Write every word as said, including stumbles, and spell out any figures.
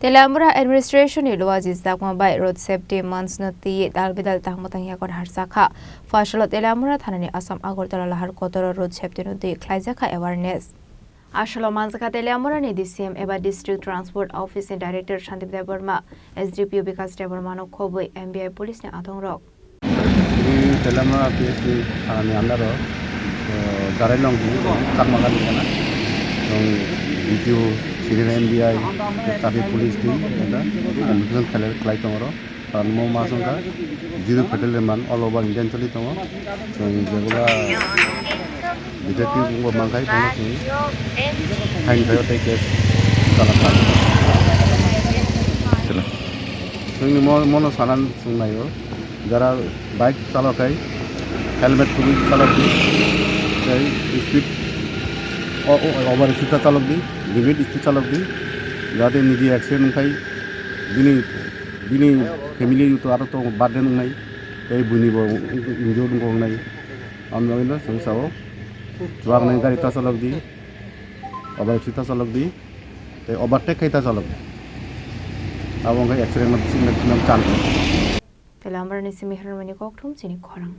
Teliamura administration ni luaji jakma bai road safety month no twi dal bidal tangma tang yakon harsa kha. Phasalo Teliamura thanani Assam Agartala lahar kotoro road safety no twi khlaijak kha awareness. Asalo manjakha Teliamura ni D C M eba District Transport Office ni Director Santip Debbarma, S D P O Bikas Debbarma no khobwi M B I police ni athongrok. Ini Teliamura P S C thanani under o, eh, Jarailong hini Chakma Gali kana. Tong D T O, senior M B I, traffic police team, eta, administration khlai, khlai tongoro. Karon mo ma songkha, zero fatal man, all over India choli tongo. Tong jebula detective bo mangkai, bono sini. Fine khayo tei case chalak kha. Tela. Tongni mo, mono sanan sungnayo. Jara bike chalok khai, helmet khubui chalok di, tei speed o, o, over speed ta chalok di, limit speed chalok di, jate niji accident wngkhai bini, bini family to aro to burden wngnai, tei buini bo injured wngkha wngnai. Amno ino chwng sao, chuak nai gari ta chalok di, over speed ta chalok di, tei overtake khai ta chalok di. Abo wngkha accident no bisi maximum chance. Teliamura ni simi Hermani Kokthum chini khorang.